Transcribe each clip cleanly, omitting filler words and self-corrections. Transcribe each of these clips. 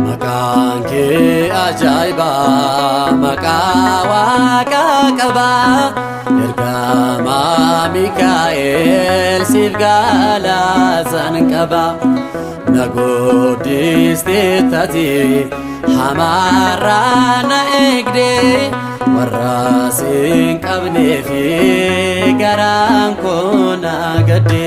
Maqaan kee ajaa'iba maqaa waaqaa qaba ergamaa Mikaa'el siif galatan qaba na guddistee taate hamaarraa na eegde warra siin qabnee fi garaan koo na gadde.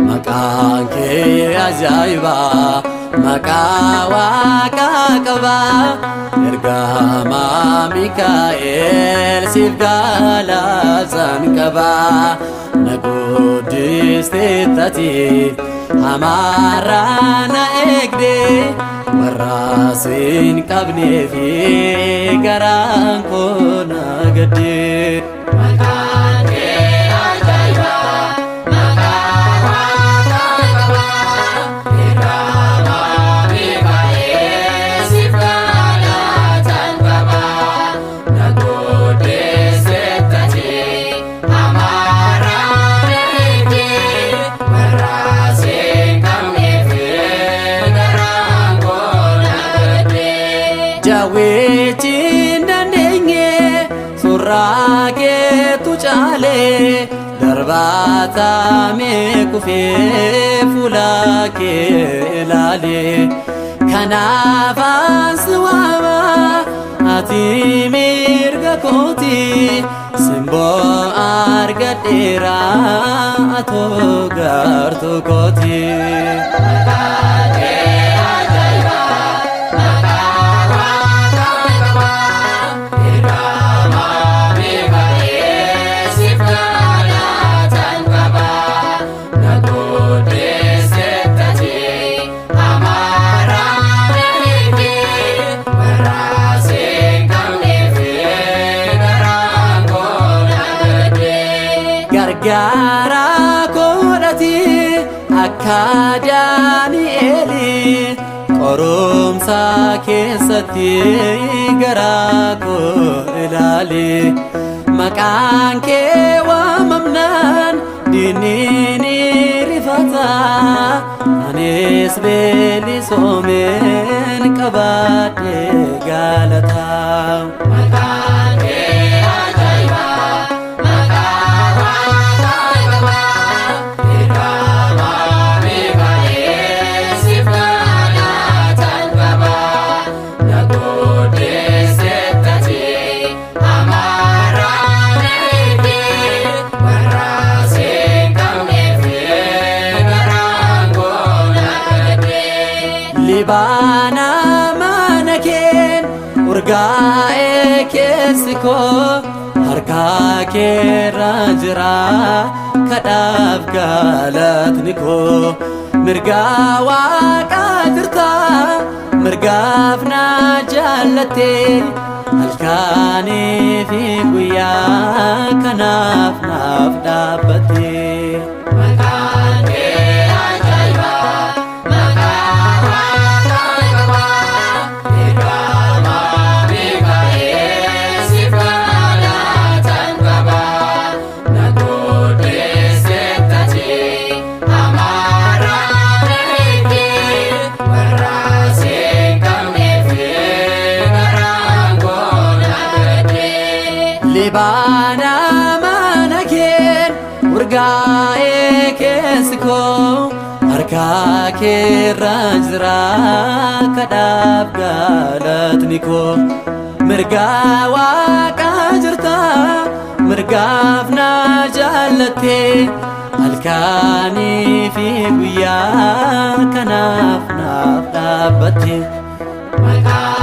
Maqaan kee ajaa'iba maqaa waaqaa qaba ergamaa Mikaa'el siif galatan qaba na guddistee taate hamaarraa na eegde warra siin qabnee fi garaan koo na gadde. Jawweechi hin dandeenye surraa keetu caalee darbaatamee kufee fuula kee ilaalee kanaaf as waama ati mirga kooti simboo argadheera atoo gartuu kooti. Gargaara koodhati akka Daani'eeli qorumsa keessatti garaa koo ilaali. Maqaan kee waamamnaan diinni ni rifata. Anis bilisoomeen qabaadhe galata. Libaana mana keen urgaa'ee keessi koo harka keerra jira kadhaaf galatni koo mirga waaqaa jirta mirgaaf na jaallatte halkanii fi guyyaa kanaaf naaf dhaabbatte. Libaana mana keen urgaa'ee keessi koo harka keerra jira kadhaaf galatni koo mirga waaqaa jirta mirga. Margaaf na jaallatte halkanii fi guyyaa kanaaf naaf dhaabbatte. Maqaa